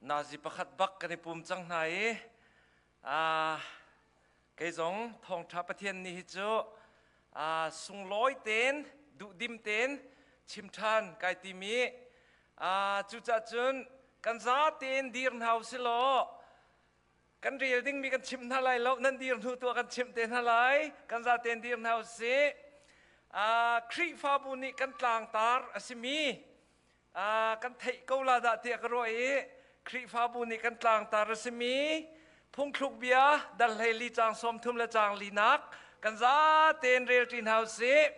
Nazi pakhat bak kan i pum cang hna i kei zong thawngṭha Pathian ni hi cu sunglawi tein duhdim tein chim ṭhan kai timi. Cucaah cun kan za tein dir hna usih law kan rel dingmi kan chimh hna lai lo, nan dir hnu tu ah kan chimh te hna lai. Kan za tein dir hna usih. Khrihfabu nih kan tlangtar a simi kan theih ko la dah tiah ka ruah i Khrihfabu nih kan tlangtar a simi Phungthluk bia dal 14 caang 30 le caang linak kan za tein rel ṭi hna usih.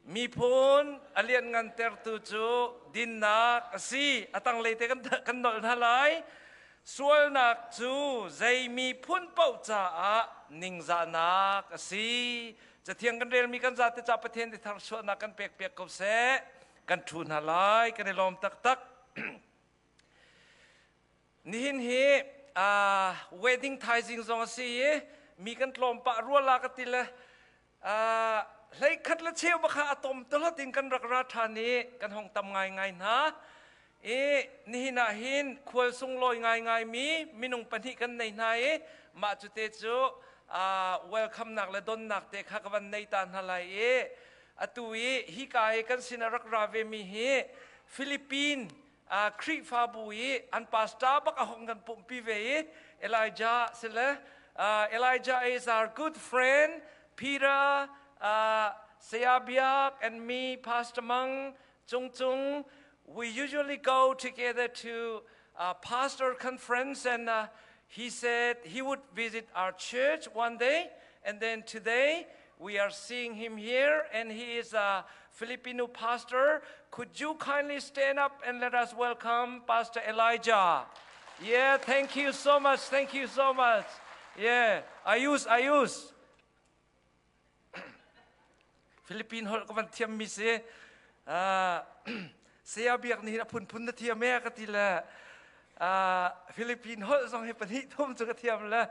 Miphun a lianngantertu cu dinnak a si. A tanglei te kan nolh hna lai. Sualnak cu zei miphun paoh caah ningzahnak a si. Cathiang kan relmi kan zate ca Pathian i tharchuahnak kan pek piak ko seh. Kan ṭhu hna lai. Kan i lawm taktak. Nihin hi wedding thaizing zong a si i mi kan tlawm pah rua la ka ti le 11 le cheu bakha a tom tolot in kan rak ra ṭhan i kan hong tam ngaingai hna. I nihin ah hin khual sunglawi ngaingai mi minung pahnih kan nei hna i mah cu te cu welcome nak le donnak te kha ka van nei ta hna lai i atu i hika i kan sin a rak ra ve mi hi Philippine Khrihfabu i an pastor bak a hong kan pumhpi ve i Elijah sile. Elijah is our good friend Peter, Saya Biak and me, Pastor Mang Cung Cung. We usually go together to a pastor conference, and he said he would visit our church one day, and then today we are seeing him here, and he is a Filipino pastor. Could you kindly stand up and let us welcome Pastor Elijah? Yeah, thank you so much. Thank you so much. Yeah, ayos, ayos. Philippine holh ka van thiam mi si. Saya Biak nih a phunphun na thiam e ka ti le Philippine holh zong hi pahnih thum cu ka thiam le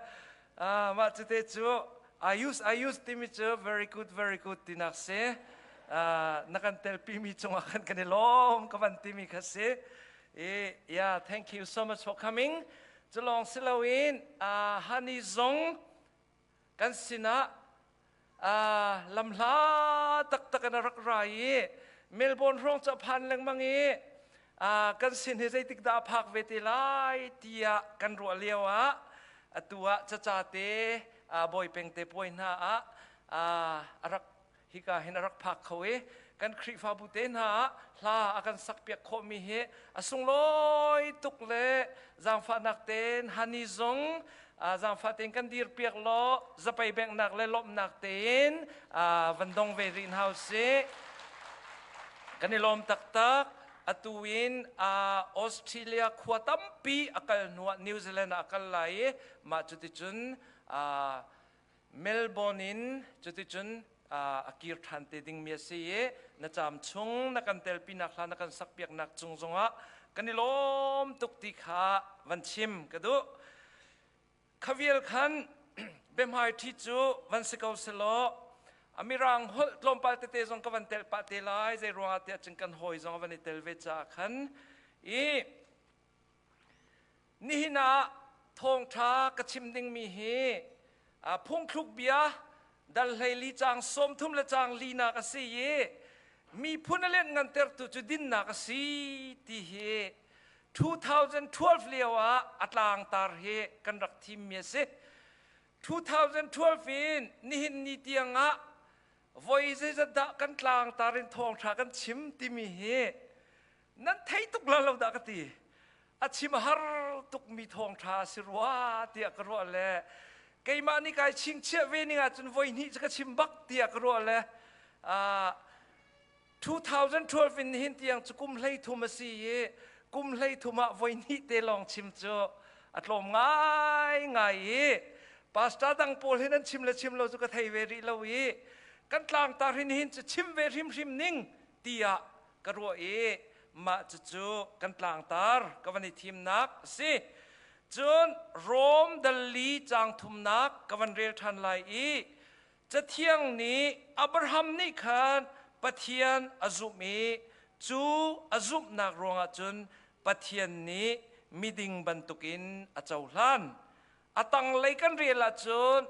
mah cu te cu ayos, ayos timi cu very good, very good tinak si. Na kan telpi mi cungah khan kan i lawm ka van timi kha si. Yeah, thank you so much for coming. Cu lawng si loin hani zong kan sinah lamhla taktak in a rak ra i Melbourne hrawng cu a phan lengmang i kan sin hi zeitik dah a phak ve te lai tiah kan ruah lio ah atu ah caca te bawi peng te puai hna ah a rak hika hin a rak phak kho i kan Khrihfabu te hna ah hla a kan sakpiak khawhmi hi a sunglawi tuk le zaangfahnak tein hani zong zaangfah tein kan dirpiak law zapei benghnak le lawmhnak tein van dong ve rih hna usih. Kan i lawm taktak. Atu in Australia khua tampi a kal hnuah New Zealand ah a kal lai i mah cuticun Melbourne in cuticun a kir ṭhan te dingmi a si i na caam chung na kan telpinak hla na kan sakpiaknak cung zongah kan i lawm tuk ti kha van chim ka duh. Khavial khan biahmaiṭhi cu van si ko selaw a mirang holh tlawmpal tete zong ka van telh pah te lai, zei ruangah tiah cun kan hawi zong a van i tel ve caah khan. I Nihin ah thawngṭha ka chim dingmi hi Phungthluk bia dal 14 caang 30 le caang linak a si i miphun a lianhngantertu cu dinnak a si ti hi 2012 lio ah a tlangtar hi kan rak thimmi a si. 2012 in nihin ni tiang ah voi zeizat dah kan tlangtar in thawngṭha kan chim timi hi nan thei tuk la lo dah ka ti. A chim har tukmi thawngṭha a si rua tiah ka ruah le keimah nih kai chingchiah ve ning ahcun voi hnih cu ka chim bak tiah ka ruah le 2012 in nihin tiang cu kum 33 a si i kum 33 ah voi hnih te lawng chim cu a tlawm ngai ngai i pastor dang pawl hi nan chim le chim lo cu ka thei ve rih lo i kan tlangtar hin hin cu chim ve hrimhrim ning tiah ka ruah i mah cucu kan tlangtar ka van i thimnak a si. Cun Rom dal li caang thumnak ka van rel ṭhan lai i Cathiang nih Abraham nih khan Pathian a zumh i cu a zumhnak ruangah cun Pathian nih miding bantukin a cohlan. A tanglei kan rel ahcun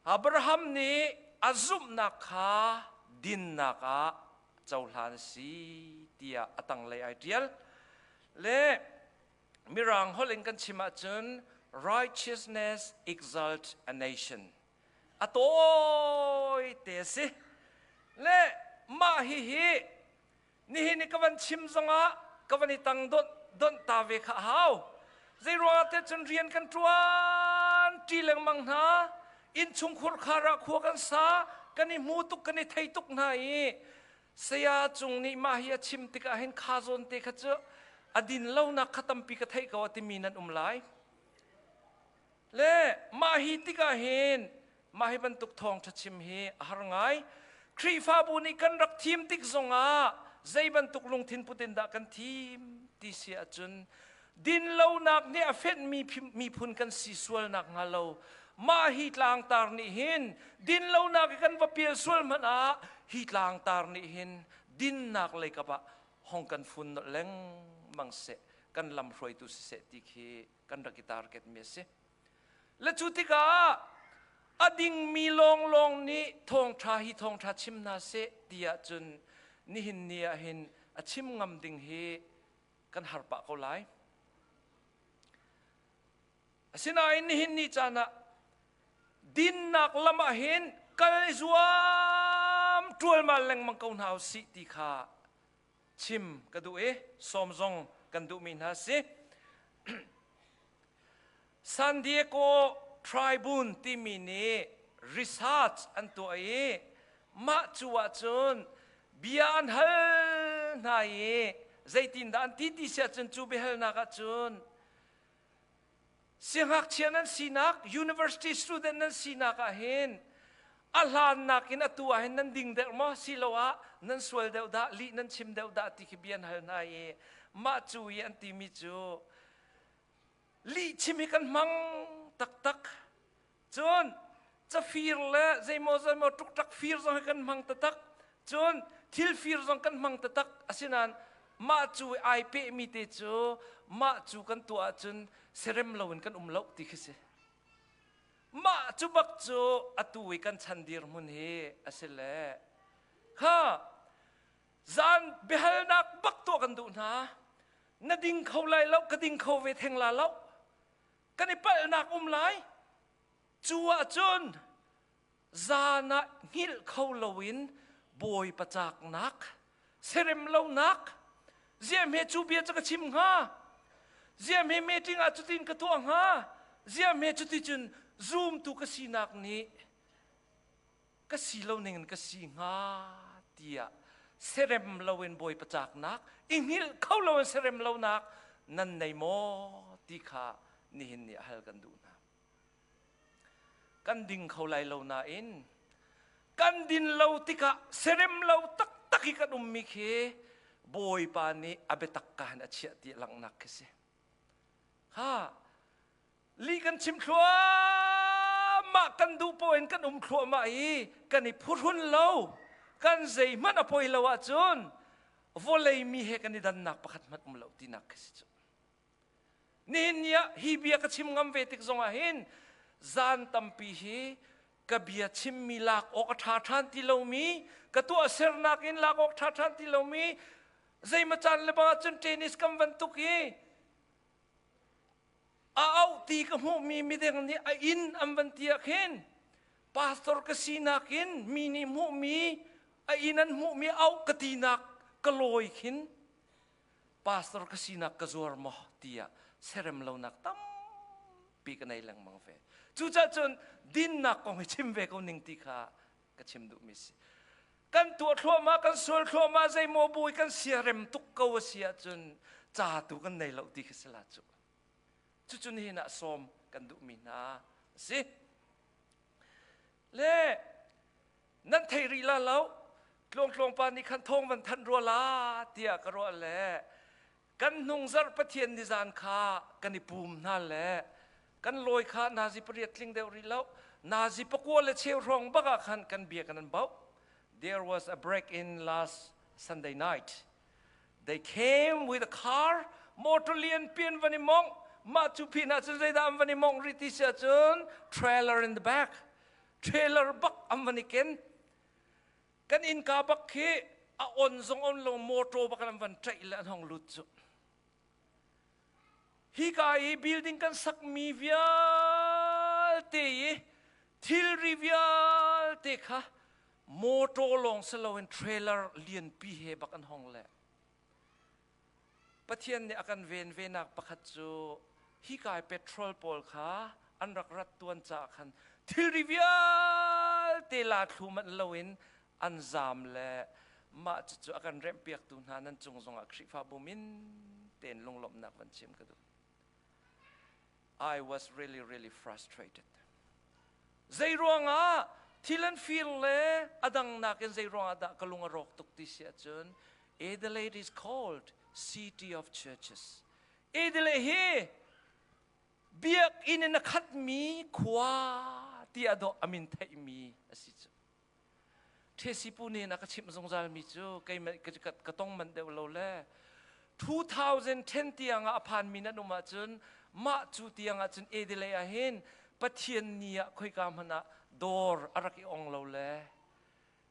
Abraham nih a zumhnak kha dinnak ah cohlan a si tiah a tanglei ai ṭial. Le Mirang holh in kan chim ahcun righteousness exalt a nation. A tawi te a si. Le mah hihi nihin i ka van chim zongah ka van i tang donh donh ta ve kha a hau. Zei ruangah te cun rian kan ṭuan ṭi lengmang hna, innchungkhur khar ah khua kan sa, kan i hmu tuk, kan i thei tuk hna i saya cung nih mah hi a chim tikah hin kha zawn te kha cu a din lonak kha tampi ka theih ko a timi nan um lai. Le mah hi tikah hin mah hi bantuk thawngṭha chim hi a har ngai. Khrihfabu nih kan rak thim tik zongah zei bantuk lungthin put in dah kan thim ti si ahcun dinlonak nih a fenhmi miphun kan si sual nakhnga lo mah hi tlangtar nih hin dinlonak i kan va pial sual hmanh ah hi tlangtar nih hin dinnak leikap ah hong kan fun nolh lengmang seh, kan lam hruaitu siseh ti khi kan rak i target mi a si. Le cu tikah a dingmi lawnglawng nih thawngṭha hi thawngṭha chim hna seh ti ahcun nihin ni ah hin a chim ngam ding hi kan har pah ko lai. Asinain nihin ni caan ah dinnak lam ah hin kal i zuam ṭualmal lengmang ko hna usih ti kha chim ka duh i sawm zong kan duhmi hna si. San Diego Tribune timi nih research an tuah i mah cu ahcun bia an hal hna i zeitindah an ti ti si ahcun cu biahalnak ahcun siangngakchia nan sinak, university student nan sinak ah hin a hlannak in atu ah hin nan ding deuh maw siloah nan sual deuh dah, lih nan chim deuh dah ti khi bia an hal hna i mah cu i an timi cu lihchim hi kan hmang taktak. Cun cafir le zeimaw zeimaw ṭukṭak fir zong hi kan hmang taktak. Cun thil fir zong kan hmang taktak. Asinain mah cu ai pehmi te cu mah cu kan tuah ahcun serem loin kan um lo ti khi si. Mah cu bak cu atu i kan chan dirhmun hi a si le kha zan biahalnak bak tuah kan duh hna. Na ding kho lai lo, ka ding kho ve theng la lo. Kan i palhnak um lai. Cu ahcun zan ah hngilh kho loin Bawipa caknak, serem lonak, ziahme cu bia cu ka chim hnga, ziahme meeting ah cutin ka tuah hnga, ziahme cuticun zumtu ka sinak nih ka si lo ning in ka si hnga tiah serem loin Bawipa caknak, i hngilh kho loin serem lonak nan nei maw ti kha nihin ni ah hal kan duh hna. Kan ding kho lai lo nain kan din lo tikah serem lo taktak i kan ummi khi Bawipa nih a biatak ka han a chiah ti langhnak khi si. Ha, li kan chim thluahmah, kan duh poah in kan um thluahmah i kan i phuhrun lo, kan zeihmanh a poi lo ahcun vawlei mi he kan i dannak pakhat hmanh um lo tinak khi si cu. Nihin ni ah hi bia ka chim ngam ve tik zongah hin zan tampi hi ka bia chimmi lak awk a ṭha ṭhan ti lomi, ka tuahsernak in lak awk ṭha ṭhan ti lomi, zeimaw caan le bang ahcun tennis kan van tuk i a auh ti ka hmuhmi mideng nih a inn an van ti ah khin pastor ka sinak in mi nih hmuhmi a inn an hmuhmi auh ka tinak ka lawi khin pastor ka sinak ka zuar maw tiah serem lonak tampi ka nei lengmang ve. Cucaah cun dinnak kong hi chim ve ko ning ti kha ka chim duhmi si. Kan tuah thluahmah, kan sual thluahmah, zeimaw bui kan siarem tuk ko a si ahcun ca tu kan nei lo ti khi si la cu. Cucu nihin ah sawm kan duhmi hna a si. Le nan thei rih la lo, tluangtluang pa nih khan thawng van thanh rua la tiah ka ruah le kan hnung zarh Pathian nizan kha kan i pum hna le kan lawi kha nazi pariat tling deuh rih lo, nazi pakua le cheu hrawng bak ah khan kan bia kan an bauh. There was a break in last Sunday night. They came with a car. Motor lian pian van i mongh. Mah cu pin ah cun zeidah an van i mongh rih ti si ahcun trailer in the back. Trailer bak an van i ken. Kan innka bak khi a on zong on lo, motor bak an van ṭaih le an hong lut cu. Hika i building kan sakmi vialte i thilri vialte kha motor lawng si loin trailer lianpi he bak an hong le. Pathian nih a kan ven venak pakhat cu hika i petrol pawl kha an rak rat tuan caah khan thilri vialte la thlu manh loin an zaam le mah cucu a kan remhpiaktu hna nan cung zongah Khrihfabu min tein lunglawmhnak van chim ka duh. I was really, really frustrated. Zei ruangah thil an fir le a dang nakin zei ruangah dah ka lung a rawk tuk ti si ahcun, Adelaide is called city of churches. Adelaide hi biakinn in a khatmi khua ti a dawh a min theihmi a si cu. Ṭhesipu nih a ka chimh zungzalmi cu keimah ka tong manh deuh lo le 2010 tiang ah a phanmi nan um ahcun mah cu tiang ah cun Adelaide ah hin Pathian ni ah khoika hmanh ah dawr a rak i ong lo le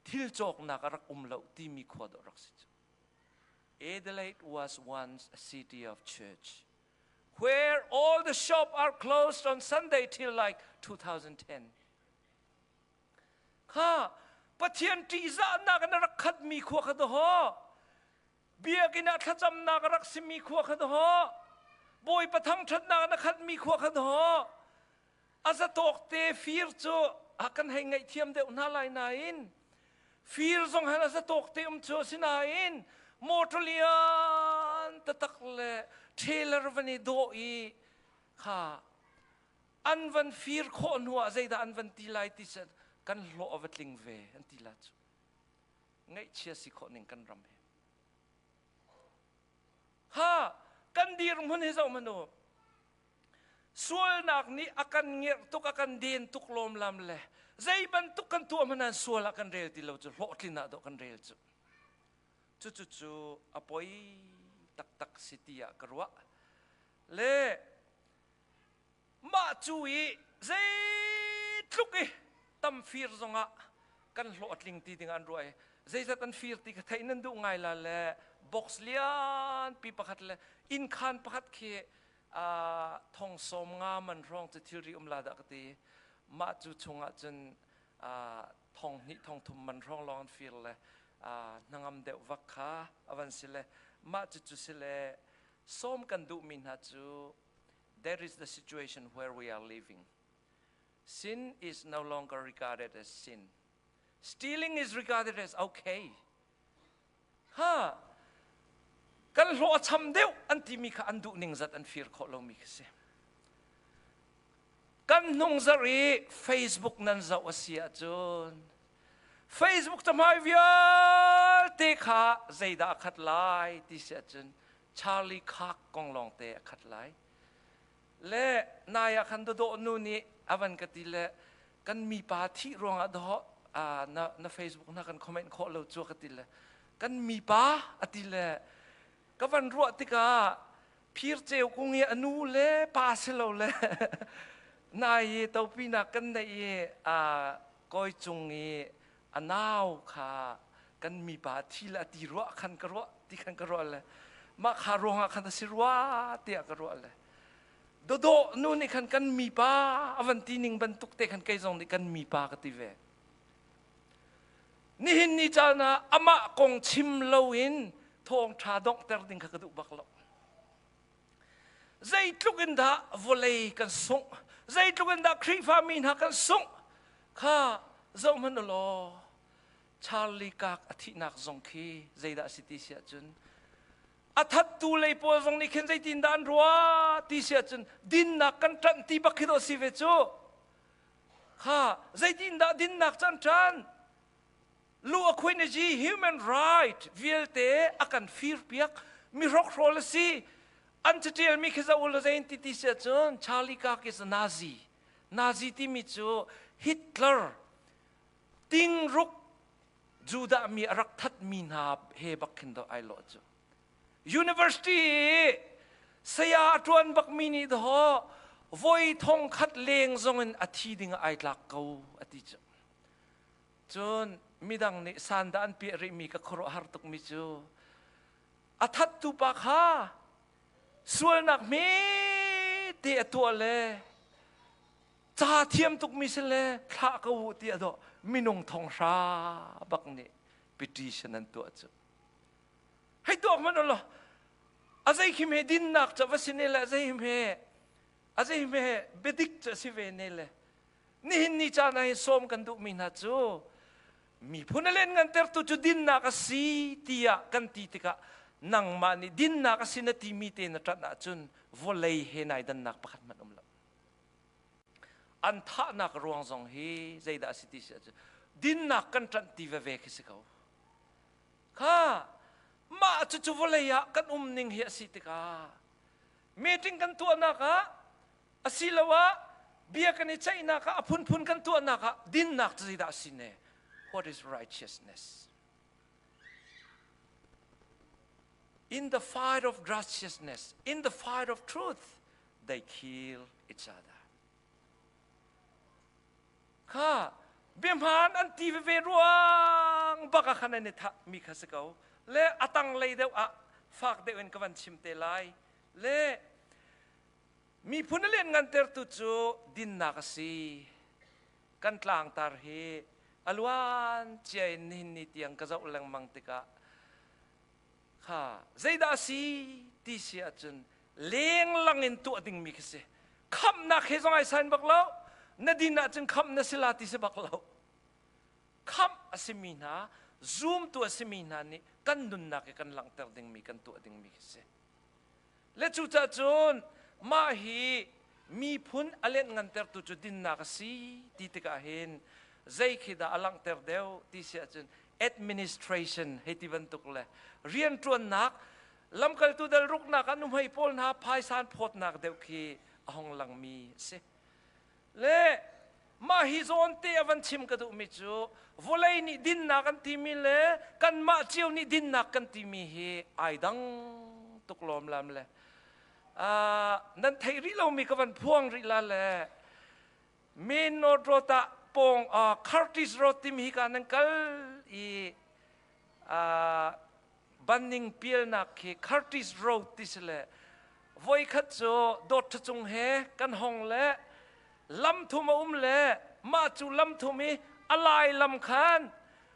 thil cawknak a rak um lo timi khua dawh rak si cu. Adelaide was once a city of church where all the shop are closed on Sunday till like 2010. Kha Pathian ṭihzahnak in a rak khatmi khua kha dawh. Biakinn ah thlacamnak a rak simi khua kha dawh. Bawipa thangṭhatnak in a khatmi khua kha dawh. A zatawk te fir cu a kan hei ngaihthiam deuh hna lai nain fir zong han a zatawk te um cu asinain motor lian taktak le trailer van i dawh i kha an van fir khawh hnu ah zeidah an van ti lai ti cu kan hlawh a va tling ve an ti la cu. Ngaihchia si khawh ning kan ram hi. Ha, kan dirhmun hi zoh hmanh u. Sualnak nih a kan ngerh tuk, a kan den tuk lawmlam le zei bantuk kan tuah hmanh ah sual ah kan rel ti lo cu, hlawhtlin ah dawh kan rel cu. Cucu cu a poi taktak si ti ah ka ruah. Le Mah cu i zeitluk i tam fir zongah kan hlawh a tling ti ding an ruah i zeizat an fir ti kha theih nan duh ngai la le box lianpi pakhat le inn khaan pakhat khi thong 50 man hrawng cu thilri um la dah ka ti. Mah cu chungah cun thong hnih thong thum man hrawng lawng an fir le hnangam deuh vak kha a van si le mah cu cu si le sawm kan duhmi hna cu, there is the situation where we are living. Sin is no longer regarded as sin. Stealing is regarded as okay. Ha! Kan hlawh a cham deuh an timi kha an duh ning zat an fir khawh lomi khi si. Kan hnung zarh i Facebook nan zoh a si ahcun Facebook cahmai vialte kha zeidah a khat lai ti si ahcun Charlie Kirk kong lawngte a khat lai. Le nai ah khan dawdawh nu nih a van ka ti le kan mipa thih ruangah dawh na, na Facebook na kan comment khawh lo cu ka ti le kan mipa a ti le ka van ruah tikah phir ceu kung i a nu le pa si lo le nai i topinak kan neih i kawi cung i a nau kha kan mipa thi le a ti ruah khan ka ruah ti khan ka ruah le mah kha ruangah khan a si rua tiah ka ruah le dawdawh nu nih khan kan mipa a van ti ning bantuk te khan kei zong nih kan mipa ka ti ve. Nihin ni caan ah amah kong chim loin thawngṭha donghter ding kha ka duh bak lo. Zeitluk in dah vawlei kan sungh, zeitluk in dah Khrihfa mi hna kan sungh kha zoh hmanh u law, Charlie Kirk a thihnak zong khi zeidah a si ti si ahcun a thattu lei pawl zong nih khin zeitin dah an ruah ti si ahcun dinnak kan ṭanh ti bak khi dawh si ve cu. Kha zeitin dah dinnak cu an ṭan? Lu a khuainazi human right vialte a kan firpiak mi hrokhrawl a si. An catialmi khi zoh u zein ti ti si ahcun Charlie Kirk is a Nazi. Nazi timi cu Hitler tingruk Judah mi a rak thatmi hna he bak khin do ai lawh cu. University. Saya a ṭuan bakmi nih dawh voi thong khat leng zongin a thi ding ah ai tlak ko a ti cu. Cun midang nih sandah an piah rihmi ka khuaruahhar tukmi cu a thattu pa kha sualnak hmete a tuah le ca thiam tukmi si le thlah ko u tiah dawh minung thong hra bak nih petition an tuah cu. Hei tuak hmanh u law a zei khi hme dinnak cu va si ne le a zei hme a zei hme biadik cu a si ve ne le nihin ni caan ah hin sawm kan duhmi hna cu miphun a lianngantertu cu dinnak a si tiah kan ti tikah nangmah nih dinnak a si na timi te na ṭanh ahcun vawlei he nai dannak pakhat hmanh um lo. An thahnak ruang zong hi zeidah a si ti si ahcun dinnak kan ṭanh ti veve khi si ko. Kha mah cucu vawlei ah kan um ning hi a si tikah meeting kan tuahnak ah asiloah bia kan i ceihnak ah a phunphun kan tuahnak ah dinnak cu zeidah a si ne? What is righteousness? In the fight of righteousness, in the fight of truth, they kill each other. Kha biahmaan an ti veve ruang bak ah khan an i thah mi kha si ko. Le a tanglei deuh ah fak deuh in ka van chim te lai. Le miphun a lianngantertu cu dinnak a si. Kan tlangtar hi a luan cia in nihin ni tiang ka zoh lengmang tikah kha zeidah a si ti si ahcun lenglang in tuah dingmi khi si. Khamhnak he zong ai sain bak lo. Na din ahcun khamh na si la ti si bak lo. Khamh a simi hna, zumtu a simi hna nih kan nunnak i kan langhter dingmi, kan tuah dingmi khi si. Le cucaah cun mah hi miphun a lianhngantertu cu dinnak a si ti tikah hin zei khi dah a langhter deuh ti si ahcun administration hei ti bantuk le rianṭuannak lamkaltu dal ruknak ah nuhmei pawl hna phaisan phawtnak deuh khi a hong langmi a si. Le mah hi zawn te a van chim ka duhmi cu vawlei nih dinnak an timi le kanmah cio nih dinnak kan timi hi ai dang tuk lawm lam le nan theih rih lomi ka van phuang rih la le Main North Road ah pawng Curtis Road timi hi ka nan kal i Banning pialnak khi Curtis Road ti si le voikhat cu dawt cung he kan hong le lam thum a um le mah cu lam thum i a lai lam khan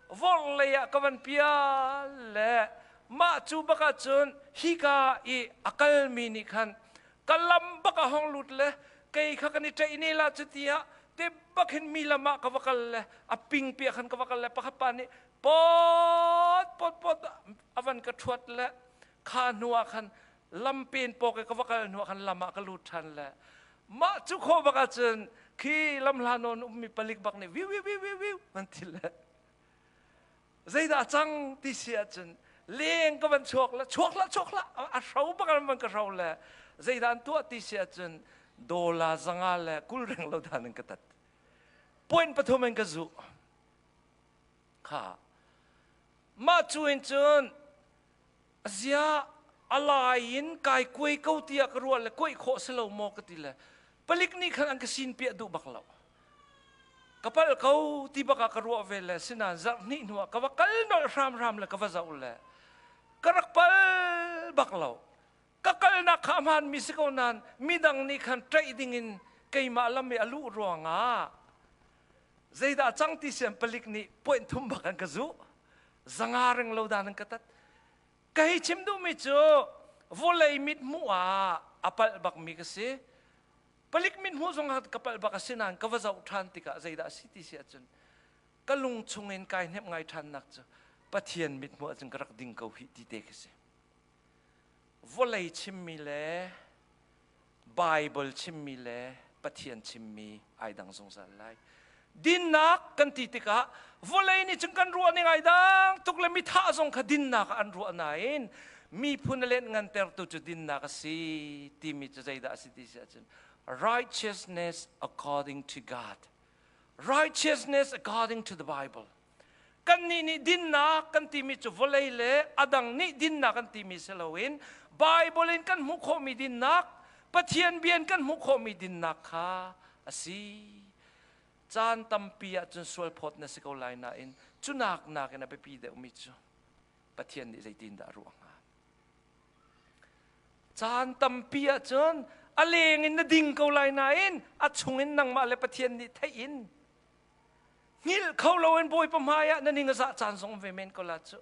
vorh lei ah ka van pial le mah cu bak ah cun hika i a kalmi nih khan ka lam bak a hong lut le kei kha kan i ṭaih ne la cu tiah te bak hin mi lam ah ka va kal le a ping pia khan ka va kal le pakhat pa nih pot pot pot a van ka ṭhuat le kha hnu ah khan lampen pawk i ka va kal hnu ah khan lam ah ka lut ṭhan le mah cu khawh bak ahcun khi lamhla nawn ummi palik bak nih wiu wiu wiu wiu wiu an ti le zeidah a cang ti si ahcun leng ka van chuak le chuak hlah chuak hlah a hro bak an van ka hro le zeidah an tuah ti si ahcun dola zanga le kul reng lo dan in ka tat point pathum in ka zuh Kha mah cu in cun zia a lai in kai kuai ko tiah ka ruah le kuaih khawh si lo maw ka ti le palik nih khan an ka sin piah duh bak lo. Ka palh ko ti bak ah ka ruah ve le sinain zarh hnih hnu ah ka va kal nolh hramhram le ka va zoh le ka rak pal bak lo. Ka kalnak kha a hmaanmi si ko nain midang nih khan ṭaih dingin keimah lam i a luh ruangah zeidah cang ti sian palik nih point thum bak an ka zuh zanga ring lo dan an ka tat. Ka hei chim duhmi cu vawlei mithmuh ah a palh bakmi ka si. Palik mithmuh zong ah ka palh bak a si nain ka va zoh ṭhan tikah zeidah a si ti si ahcun ka lung chungin kai hnemh ngai ṭhannak cu Pathian mithmuh ahcun ka rak ding ko hih ti te khi si. Vawlei chimmi le Baibal chimmi le Pathian chimmi ai dang zungzal lai. Dinnak kan ti tikah vawlei nih cun kan ruah ning ai dang tuk le mithah zong kha dinnak ah an ruah nain miphun a lianhngantertu cu dinnak a si timi cu zeidah a si ti si ahcun righteousness according to God, righteousness according to the Bible. Kannih nih dinnak kan timi cu vawlei le a dang nih dinnak kan timi si loin Bible in kan hmuh khawhmi dinnak, Pathian bia in kan hmuh khawhmi dinnak kha a si. Caan tampi ahcun sualphawt na si ko lai nain cu nak nakin a biapi deuhmi cu Pathian nih zeitindah a ruah hnga? Caan tampi ahcun a leng in na ding ko lai nain a chungin nangmah le Pathian nih theih in hngilh kho loin Bawipa hmai ah na ning a zah caan zong um ve men ko la cu.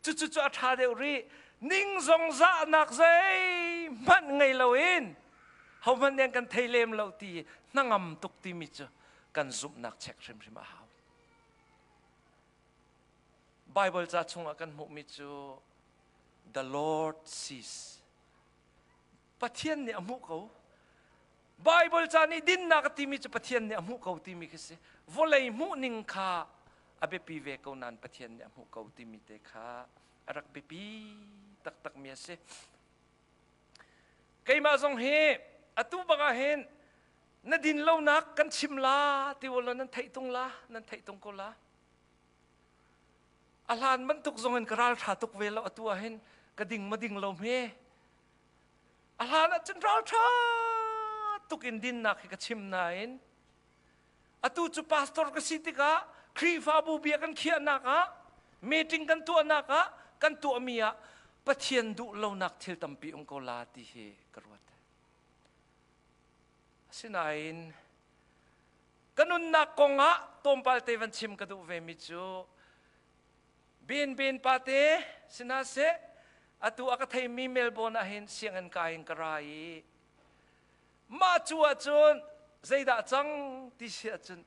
Cucu cu a ṭha deuh rih. Ning zong zahnak zeihmanh ngei loin hohmanh nih an kan thei lem lo ti hnangam tuk timi cu kan zumhnak check hrimhrim a hau. Bible ca chungah kan hmuhmi cu the Lord sees. Pathian nih a hmuh ko. Bible ca nih dinnak a timi cu Pathian nih a hmuh ko timi khi si. Vawlei hmuh ning kha a biapi ve ko nain Pathian nih a hmuh ko timi te kha a rak biapi taktakmi a si. Keimah zong hi atu bak ah hin na din lonak kan chim la ti ulaw nan theih tung la, nan theih tung ko la. A hlan bantuk zong in ka ralṭha tuk ve lo atu ah hin ka ding ma ding lo hme. A hlan ah cun ralṭha tuk in dinnak hi ka chim nain atu cu pastor ka si tikah Khrihfabu bia kan khiahnak ah meeting kan tuahnak ah kan tuahmi ah Pathian duh lonak thil tampi um ko la ti hi ka ruat. Asinain ka nunnak kong ah tlawmpal te van chim ka duh vemi cu Ben Ben pate sina seh atu a ka theimi Melbourne ah hin sianginn kai in ka ra i mah cu ahcun zeidah cang ti si ahcun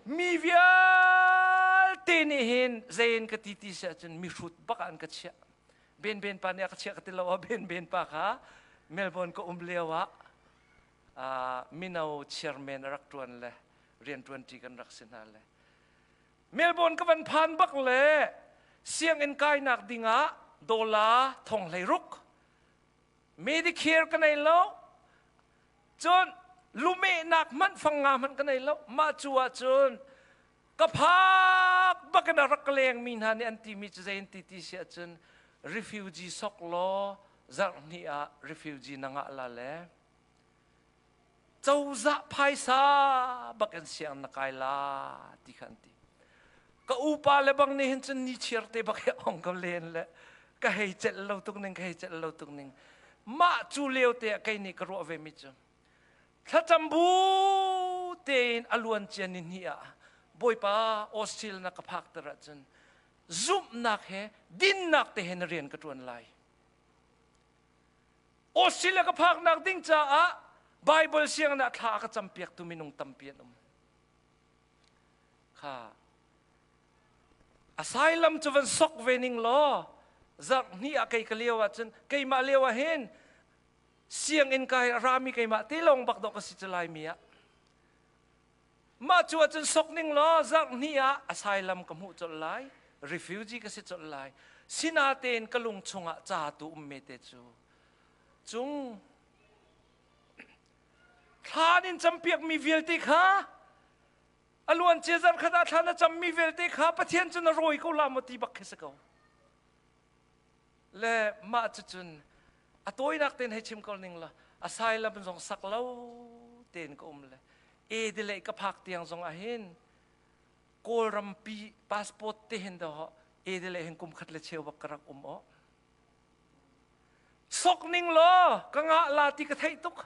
mi vialte nih hin zei in ka ti ti si ahcun mihrut bak ah an ka chiah. Ben Ben pa nih a ka chiah ka ti lo ah Ben Ben pa kha Melbourne ka um lio ah mino chairman a rak ṭuan le rianṭuanṭi kan rak si hna le Melbourne ka van phan bak le sianginn kainak dingah dollar thong hlei ruk Medicare ka nei lo cun lumehnak hmanh fang nga hmanh ka nei lo mah cu ahcun ka phak bak in a rak lengmi hna nih an timi cu zei an ti ti si ahcun refugee sok law zarh hnih ah refugee na ngah la le cozah phaisa bak in siang na kai la ti kha an ti ka upa le bang nih hin cun ni chiar te bak he ong ka len le ka hei celh lo tuk ning ka hei celh lo tuk ning mah cu lio te ah kei nih ka ruah ve mi cu thlacam bu tein a luan cia ni hnih ah Bawipa Australia na ka phak ter ahcun zumhnak he dinnak te he na rian ka ṭuan lai. Australia ka phaknak ding caah Bible sianginn ah thla a ka campiaktu minung tampi an um. Kha asylum cu van sok ve ning law zarh hnih ah kei ka lio ahcun keimah lio ah hin sianginn kai a rami keimah te lawng bak dawh ka si cu Laimi ah. Mah cu ahcun sok ning law zarh hnih ah asylum ka hmuh colh lai, refugee ka si colh lai. Sinatein ka lung chungah ca tu um me te cu cung thlan in campiakmi vialte kha a luan cia zarh khat ah thlan a cammi vialte kha Pathian cu na rawi ko la maw ti bak khi si ko. Le mah cucun a tawinak tein hei chim ko ning la asylum zong sak lo tein ka um le Adelaide ka phak tiang zong ah hin Kawlram pi passport te hin do Adelaide hin kum khat le cheu bak ka rak um o sok ning law ka ngah la ti ka theih tuk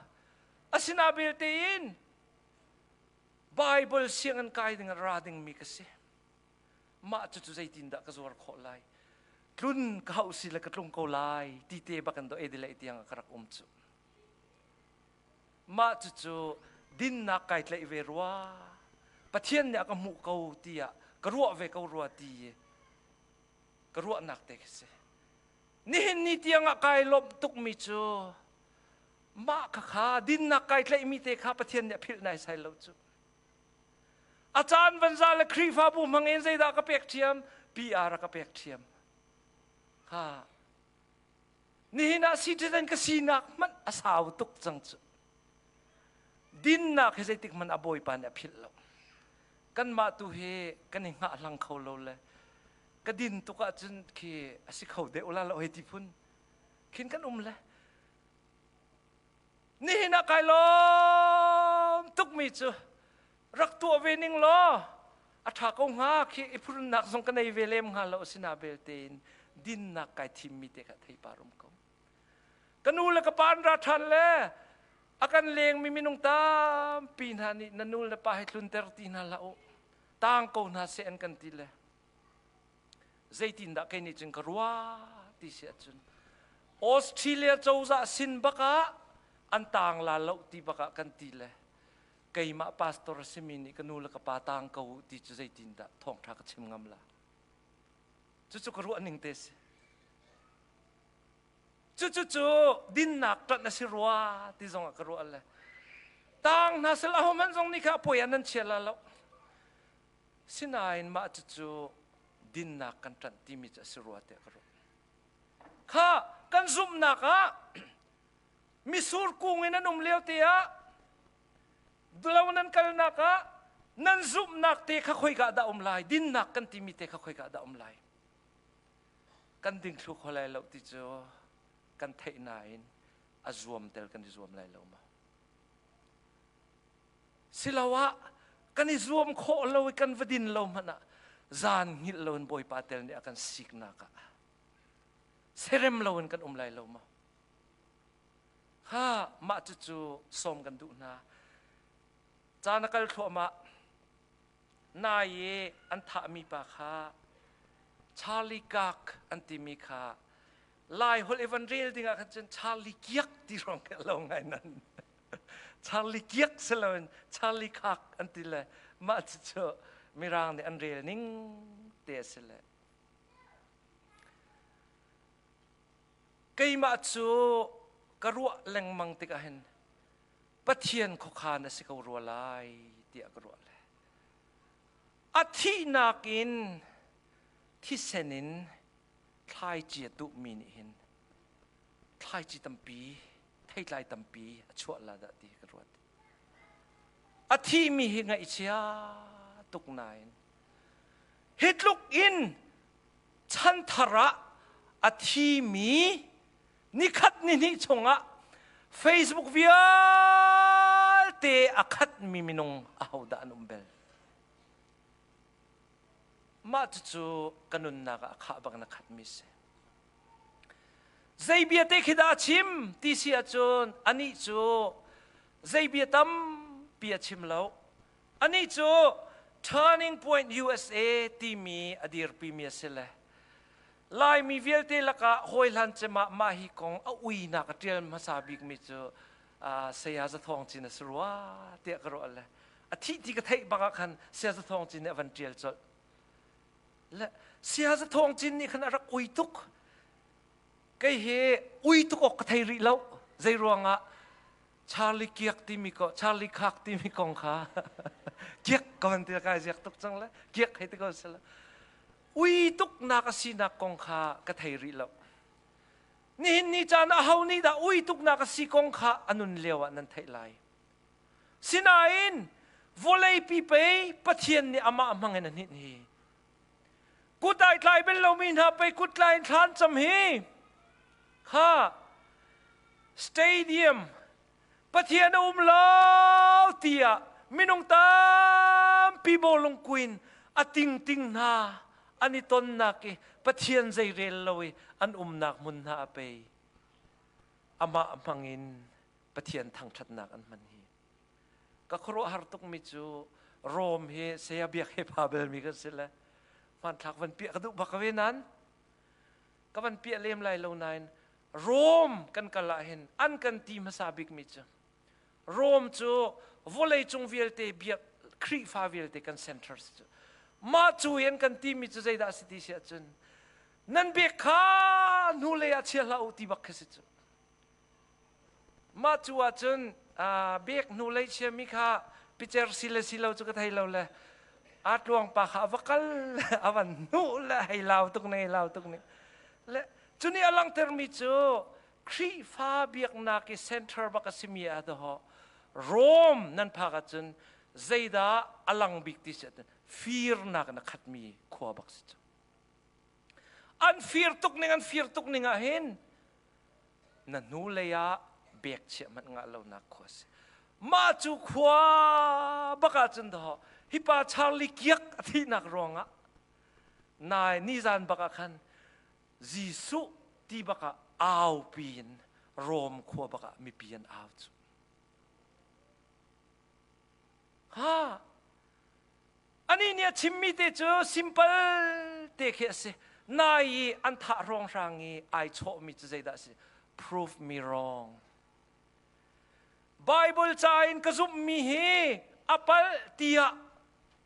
asina belte in Bible sianginn kai ding ra ding mi ka si mah cucu zeitindah ka zuar khawh lai tlun ka hauh si le ka tlung ko lai ti te bak in do Adelaide tiang ka rak um cu mah cucu dinnak kai tlaih ve rua Pathian nih a ka hmuh ko tiah ka ruah ve ko rua ti ka ruahnak te khi si nihin ni tiangah kai lawmh tukmi cu mah khakha dinnak kai tlaihmi te kha Pathian nih a philh nai sai lo cu A caan van za le Khrihfabu hmang in zeidah ka pek ṭhiam? PR a ka pek ṭhiam. Ha. Nihin ah citizen ka sinak hmanh a sau tuk cang cu. Dinnak hi zeitik hmanh a Bawipa nih a philh lo. Kanmah tu hi kan i hngahhlang kho lo le. Ka din tuk ahcun khi a si kho deuh la lo hei ti phun khin kan um le. Nihin ah kai lawm tukmi cu rak tuah ve ning law a ṭha ko hnga. Khi i phurnak zong ka nei ve lem hnga lo. Asina belte in dinnak kai thimmi te kha theipar um ko. Ka nu le ka pa an ra ṭhan le a kan lengmi minung tampi hna nih na nu le pa hi tlunter ti hna hlah u, tang ko hna seh an kan ti le, zeitindah kei nih cun ka ruah ti si ahcun, Australia cozah sin bak ah an tang la lo ti bak ah kan ti le, keimah pastor a simi nih ka nu le ka pa tang ko u ti cu zeitindah thawngṭha ka chim ngam la? Cucu ka ruah ning te si. Cucu dinnak ṭanh a si rua ti zong ah ka ruah le, tang hna sel ahohmanh zong nih kha a puai ah nan chia la lo. Sinain mah cucu dinnak kan ṭanh timi cu a si rua tiah ka ruah. Kha kan zumhnak ah misur kung in an um lio te ah lo nan kalnak ah nan zumhnak te kha khoika dah um lai? Dinnak kan timi te kha khoika dah um lai? Kan ding thlu kho lai lo ti cu kan theih nain a zuam tel kan i zuam lai lo ma? Siloah kan i zuam khawh lo i kan va din lo hmanh ah zan hngilh lo in Bawipa tel nih a kan siknak ah serem lo in kan um lai lo ma? Ha, mah cucu sawm kan duh hna. Caan a kal thluahmah. Nai i an thahmi pa kha Charlie Kirk an timi kha Lai holh i van rel ding ah khan cun Charlie Kiak ti ruang ke lo ngai nan Charlie Kiak si loin Charlie Kirk an ti le, mah cucu Mirang nih an rel ning te a si le. Keimah cu ka ruah lengmang tikah hin Pathian khuakhan a si ko rua lai tiah ka ruah le, a thihnak in thisen in thlaici a tuhmi nih hin thlaici tampi, theitlai tampi a chuah la dah ti ka ruat. A thimi hi ngaihchia tuk nain hi tluk in chanthar ah a thimi nikhat nihnih chungah Facebook vialte a khatmi minung ahodah an um bel? Mah cucu ka nunnak ah a khah bak na khatmi si. Zei bia te khi dah a chim ti si ahcun, anih cu zei bia tampi a chim lo. Anih cu Turning Point USA timi a dirpimi a si le Laimi vialte lakah hawihlan cem ah mah hi kong a uinak a ṭial hmasa bikmi cu Saya Za Thawng Cin a si rua tiah ka ruah le, a thih ti ka theih bak ah khan Saya Za Thawng Cin nih a van ṭial colh. Le Saya Za Thawng Cin nih khan a rak ui tuk. Kei hi ui tuk awk ka thei rih lo. Zei ruangah Charlie Kiak timi ko, Charlie Khak timi kong kha kiak ka van ti kai ziak tuk cang le, kiak hei ti ko sila. Ui tuknak a sinak kong kha ka thei rih lo. Nihin ni caan ah ho nih dah ui tuknak a si kong kha a nun lio ah nan theih lai? Sinain vawleipi pei Pathian nih amah hmang in a hninh hi. Kut ai tlai bel lomi hna pei kut tlai in thlan cam hi. Kha stadium Pathian a um lo tiah minung tampi bawlung kuin a tingting hna an i tonnak i Pathian zei rel lo i an umnak hmun hna a pei amah hmangin Pathian thangṭhatnak an hman hi. Ka khuaruahhar tukmi cu Rome hi saya biak he pha belmi kan si le hmanthlak van piah ka duh bak ve nan ka van piah lem lai lo nain, Rome kan kal ah hin an kan ti hmasa bikmi cu Rome cu vawleicung vialte biak Khrihfa vialte kan center si cu. Mah cu i an kan timi cu zeidah a si ti si ahcun, nan bek kha hnulei ah chia hlah u ti bak khi si cu. Mah cu ahcun bek hnulei chiami kha picer si le si lo cu ka thei lo le, aa tluang pa kha a va kal a van hnuh le hei lau tuk ne, lau tuk ne le. Cu nih a langhtermi cu Khrihfa biaknak i center bak a simi ah dawh Rome nan phak ahcun zeidah a lang bik ti si ahcun firnak in a khatmi khua bak si cu. An fir tuk ning an fir tuk ning ah hin na hnu lei ah bek chiah hmanh ngah lonak khua si. Mah cu khua bak ah cun daw hi pa Charlie Kiak a thihnak ruangah nai nizan bak ah khan Jesuh ti bak ah au piin Rom khua bak ah mipi an au cu. Ha! Anih nih a chimmi te cu simple te khi a si. Nai i an thah hrawnghrang i ai chawhmi cu zeidah a si? Prove me wrong. Bible ca in ka zumhmi hi a palh tiah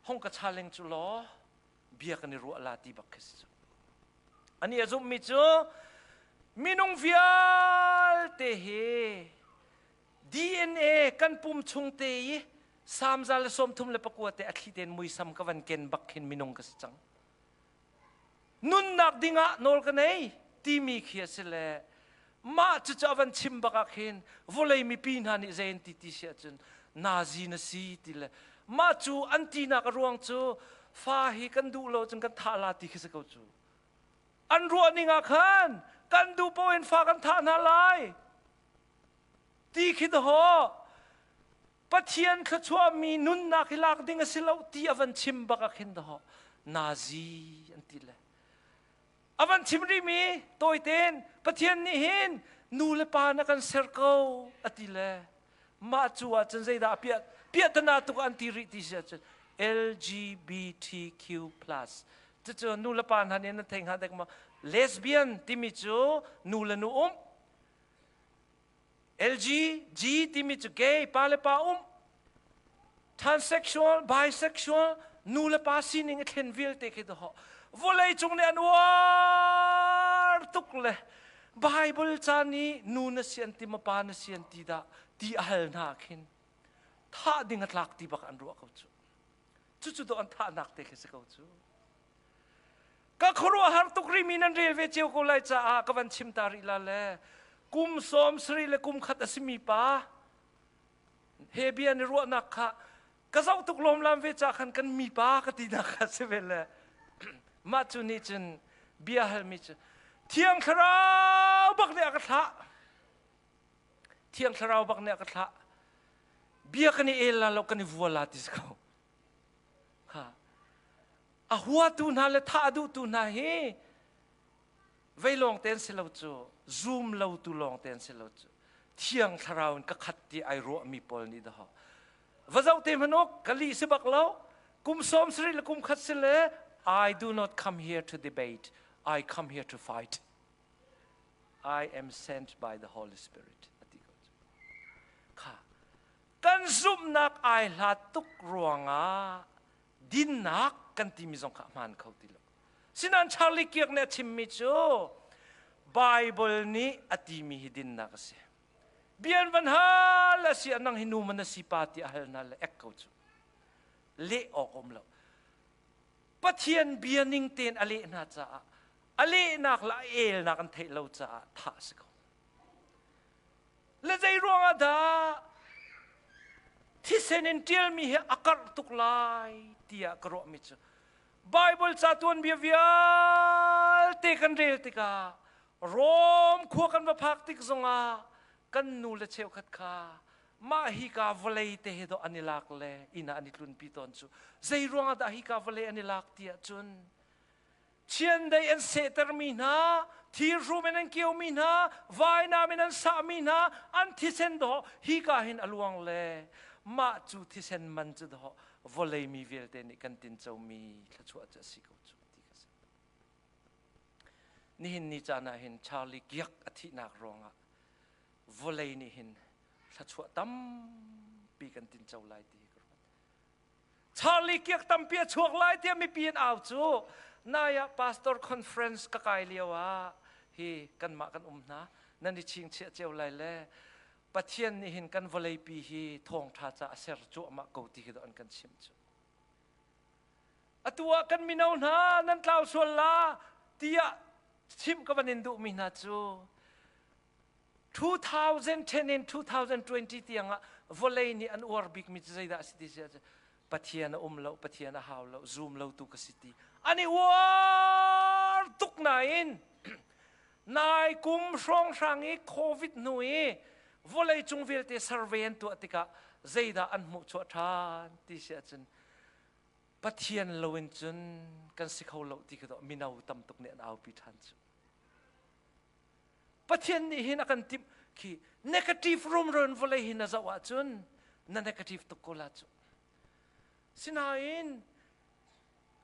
hong ka challenge cu law bia kan i ruah la ti bak khi si cu. Ani a zumhmi cu minung vialte hi DNA kan pum chung te i samza le 39 te a thli tein muisam ka van ken bak khin minung ka si cang. Nunnak dingah nawl ka nei timi khi a si le mah cucu a van chim bak ah khin vawlei mipi hna nih zei an ti ti si ahcun Nazi na si ti le mah cu an tinak a ruang cu fa hi kan duh lo cun kan thah la ti khi si ko cu. An ruah ning ah khan kan duh paoh in fa kan thah hna lai ti khi dawh Pathian thluachuahmi nunnak hi lak ding a si lo ti a van chim bak ah khin dawh Nazi an ti le a van chim rihmi tawitein Pathian nih hin nu le pa na kan ser ko a ti le mah cu ah cun zeidah a piah piahtana tuk an ti rih ti si ahcun LGBTQ plus cucu nu le pa hna nih nan thei hnga dek maw lesbian timi cu nu le nu um LG G timi cu gay pa le pa um transsexual bisexual nu le pa sining a thlen vialte khi dawh vawlei cung nih an uar tuk le Bible ca nih nu na si an ti ma pa na si an ti dah ti a hal hna khin thah ding a tlak ti bak an ruah ko cu cucu dawh an thahnak te khi si ko cu Ka khuaruahhar tuk rihmi nan rel ve cio ko lai caah ka van chim ta rih la le kum 70 le kum khat a simi pa he bia ni ruahnak kha ka zoh tuk lawmlam ve ca khan kan mi pa ka tinak kha si ve le mah cu nih cun bia halmi cu Thiang Thlarau bak nih a ka thlah Thiang Thlarau bak nih a ka thlah bia kan i el la lo kan i vua la ti si ko Ha. A huatu hna le thah a duhtu hna hi vei lawng te an si lo cu zum lo tu lawng te an si lo cu thiang thlarau in ka khat ti ai ruahmi pawl nih dah va zoh te hmanh uk ka lih si bak lo kum 70 le kum khat si le I do not come here to debate I come here to fight I am sent by the Holy Spirit ati ko kha Kan zumhnak ai hlat tuk ruangah dinnak kan timi zong kha a hmaan kho ti lo. Sinain Charlie Kirk nih a chimmi cu Bible nih a timi hi dinnak a si. Bian van hal a si nang hi nu man na si pa ti a hal na le ek ko cu. Leh awk um lo. Pathian bia ning tein a leh hna caah a lehnak le a elnak an theih lo caah thah a si ko. Le zei ruangah dah thisen in ṭialmi hi a karh tuk lai tiah ka ruahmi cu Bible ca tuanbia vialte kan rel tikah Rom khua kan va phak tik zongah kan nu le cheukhat kha mah hika vawlei te he dawh an i lak le inn ah an i tlunpi tawn cu zei ruangah dah hika vawlei an i lak tiah cun Chiandeih an sehtermi hna, thirhrum in an kiomi hna, vainam in an sahmi hna, an thisen dawh hika hin a luang le mah cu thisen man cu dawh vawlei mi vialte nih kan tincomi thluachuah cu a si ko cu ti ka si. Nihin ni caan ah hin Charlie Kirk a thihnak ruangah vawlei nih hin thluachuah tampi kan tinco lai ti ka ruat. Charlie Kirk tampi a chuak lai tiah mipi an au cu nai ah pastor conference ka kai lio ah hi kanmah kan um hna nan i chingchiah cio lai le Pathian nih hin kan vawleipi hi thawngṭha ca a ser cuahmah ko ti khi an kan chimh cu. Atu ah kan mino hna nan tlau sual la tiah chimh ka van in duhmi hna cu 2010 in 2020 tiangah vawlei nih an uar bikmi cu zeidah a si ti si ahcun Pathian a um lo, Pathian a hau lo, zum lo tu ka si ti. An i uar tuk nain nai kum hrawnghrang i COVID hnu i vawlei cung vialte survey an tuah tikah zeidah an hmuhchuah ṭhan ti si ahcun Pathian loin cun kan si kho lo ti khi mino tam tuk nih an aupi ṭhan cu. Pathian nih hin a kan timh khi negative rumron vawlei hi na zoh ahcun na negative tuk ko la cu. Sinain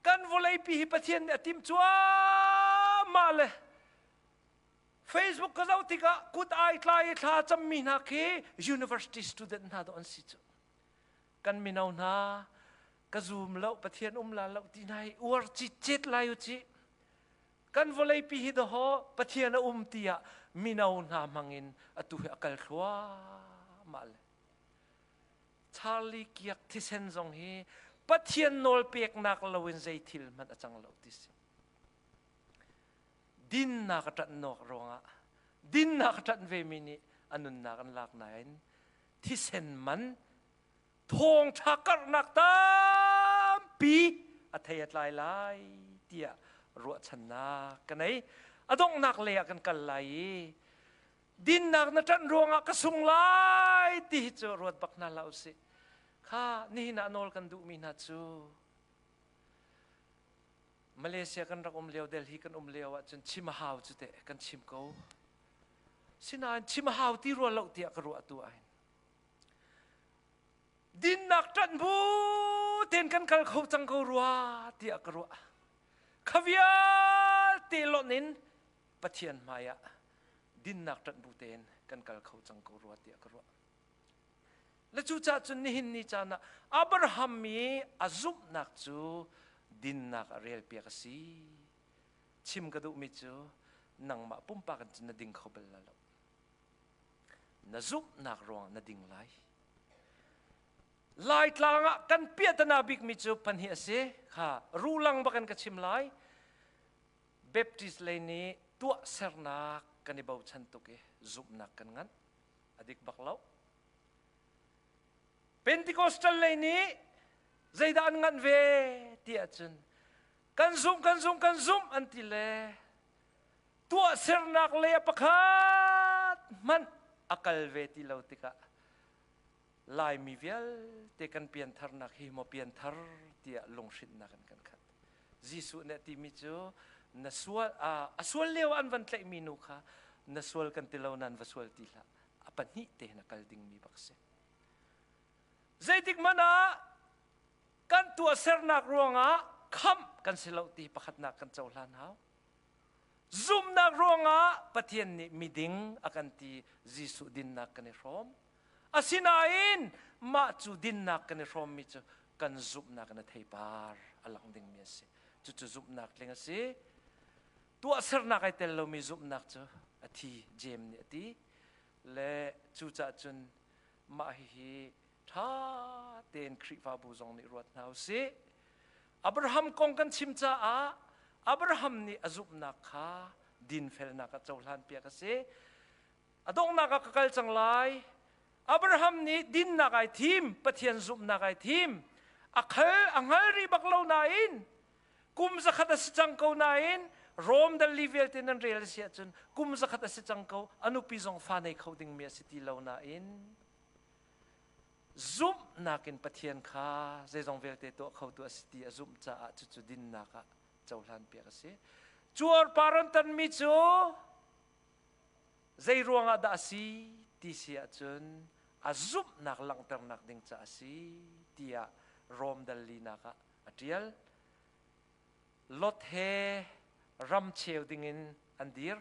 kan vawleipi hi Pathian nih a timh cuahmah le Facebook ka zoh tikah kut ai tlai i thla cammi hna khi university student hna dawh an si cu. Kan mino hna ka zum lo Pathian um la lo ti hna hi uar citcet lai u cih. Kan vawleipi hi dawhaw Pathian a um tiah mino hna hmangin atu hi a kal thluahmah le Charlie Kiak thisen zong hi Pathian nawl peknak loin zei thil hmanh a cang lo ti si. Dinnak a ṭanh nawk ruangah dinnak a ṭanh vemi nih a nunnak an lak nain thisen man thawngṭha karhnak tampi a thei a tlai lai tiah ruahchannak ka nei. A donghnak lei ah kan kal lai i dinnak na ṭanh ruangah ka sung lai ti hi cu ruat bak hna hlah usih. Kha nihin ah nawl kan duhmi hna cu Malaysia kan rak um lio Delhi kan um lio ahcun chim a hau cu teh kan chim ko. Sinain chim a hau ti rua lo tiah ka ruah tu ahhin. Dinnak ṭanh bu tein kan kal kho cang ko rua tiah ka ruah. Kha vialte lonh in Pathian hmai ah dinnak ṭanh bu tein kan kal kho cang ko rua tiah ka ruah. Le cucaah cun nihin ni caan ah Abraham i a zumhnak cu dinnak a relpiak a si. Chim ka duhmi cu nangmah pumpak in cun na ding kho bal la lo. Na zumhnak ruangah na ding lai. Laitlang ah kan piahtana bikmi cu pahnih a si. Kha rulang bak in ka chim lai. Baptist lei nih tuahsernak kan i bochan tuk i zumhnak kan nganh. A dik bak lo. Pentecostal lei nih zeidah an nganh ve ti ahcun kan zumh kan zumh kan zumh an ti le tuahsernak lei a pakhat hmanh a kal ve ti lo tikah Laimi vialte kan piantharnak hi maw pianthar tiah lunghrinhnak in kan khat. Jesuh nih a timi cu na sual a sual lio an van tlaihmi nu kha na sual kan ti lo nan va sual ti hlah a pahnih te hin a kal dingmi bak si. Zeitik hmanh ah kan tuahsernak ruangah khamh kan si lo ti pakhatnak kan cohlan hau. Zumhnak ruangah Pathian nih miding a kan ti Jesuh dinnak kan i hrawm. Asinain mah cu dinnak kan i hrawmmi cu kan zumhnak in a theipar a lang dingmi a si. Cucu zumhnak tling a si. Tuahsernak ai tel lomi zumhnak cu a thi Jeim nih a ti. Le cucaah cun mah hihi ṭha tein Khrihfabu zong nih ruat hna u sih. Abraham kong kan chim caah Abraham nih a zumhnak kha dinfelnak ah cohlanpiak a si. A donghnak ah ka kal cang lai. Abraham nih dinnak ai thim, Pathian zumhnak ai thim. A khal a hngal rih bak lo nain kum zakhat a si cang ko nain Rom dal li vialte nan rel a si ahcun kum zakhat a si cang ko a nupi zong fa nei kho dingmi a si ti lo nain zumhnak in Pathian kha zeizong vialte tuah khotu a si ti a zumh caah cucu dinnak ah cohlanpiak a si. Cuarpar an tanmi cu zei ruangah dah a si ti si ahcun a zumhnak langhternak ding caah a si tiah Rom dal linak ah a ṭial. Lot he ram cheu dingin an dir.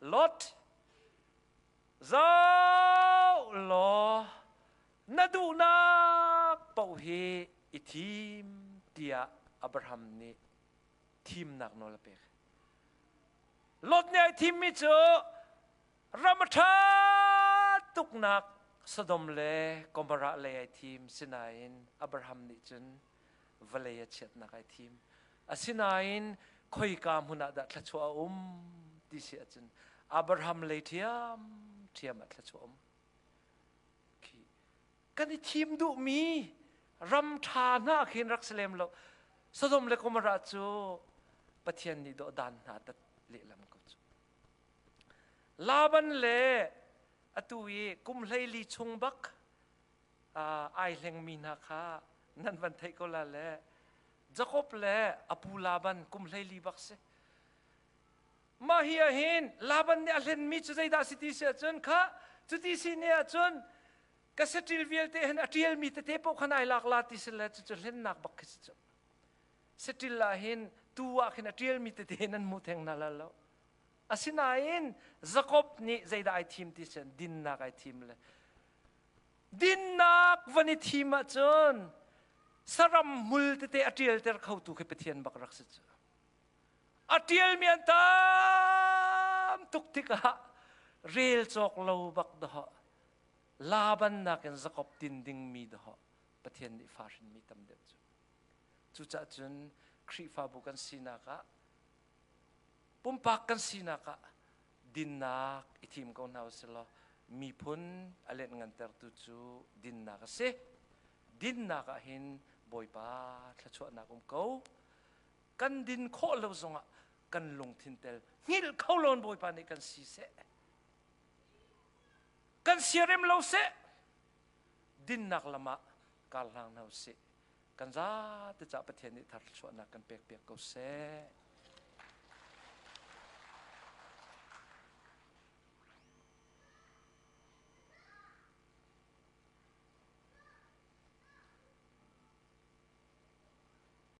Lot Zoh law na duhnak paoh hi i thim tiah Abraham nih thimnak nawl a pek. Lot nih ai thimmi cu ram a ṭha tuknak Sodom le Gomorrah lei ai thim sinain Abraham nih cun vawlei a chiatnak ai thim. Asinain khoika hmun ah dah thluachuah a um ti si ahcun Abraham lei ṭhiamṭhiam ah thluachuah um. Khi kan i thim duhmi ram ṭha hna khin rak si lem lo. Sodom le Gomorrah cu Pathian nih dawh dan hna tat lehlam ko cu. Laban le atu i kum 14 chung bak ai hlengmi hna kha nan van theih ko la le Jakob le a pu Laban kum 14 bak si. Mah hi ah hin Laban nih a hlenmi cu zeidah si ti si ahcun kha cuti si ne ahcun ka saṭil vialte hin a ṭialmi tete paoh khan ai lak la ti si le cucu hlennak bak khi si cu. Saṭil ah hin tuu ah khin a ṭialmi tete nan hmu theng hna la lo. Asinain Jakob nih zeidah ai thim ti si dinnak ai thim le dinnak van i thim ahcun saram hmul tete a ṭialter khotu khi Pathian bak rak si cu. A ṭialmi an tam tuk tikah rel cawk lo bak dawh Laban nakin Jakob tin dingmi dawh Pathian nih fa hrinmi tam deuh cu. Cucaah cun Khrihfabu kan sinak ah pumpak kan sinak ah dinnak i thim ko hna usih law miphun a lianhngantertu cu dinnak a si. Dinnak ah hin Bawipa thluachuahnak um ko. Kan din khawh lo zongah kan lungthin tel hngilh kho loin Bawipa nih kan si seh. Kan siarem lo seh. Dinnak lam ah kar hlang hna usih. Kan zate cah Pathian nih thar thluachuahnak kan pek piak ko seh.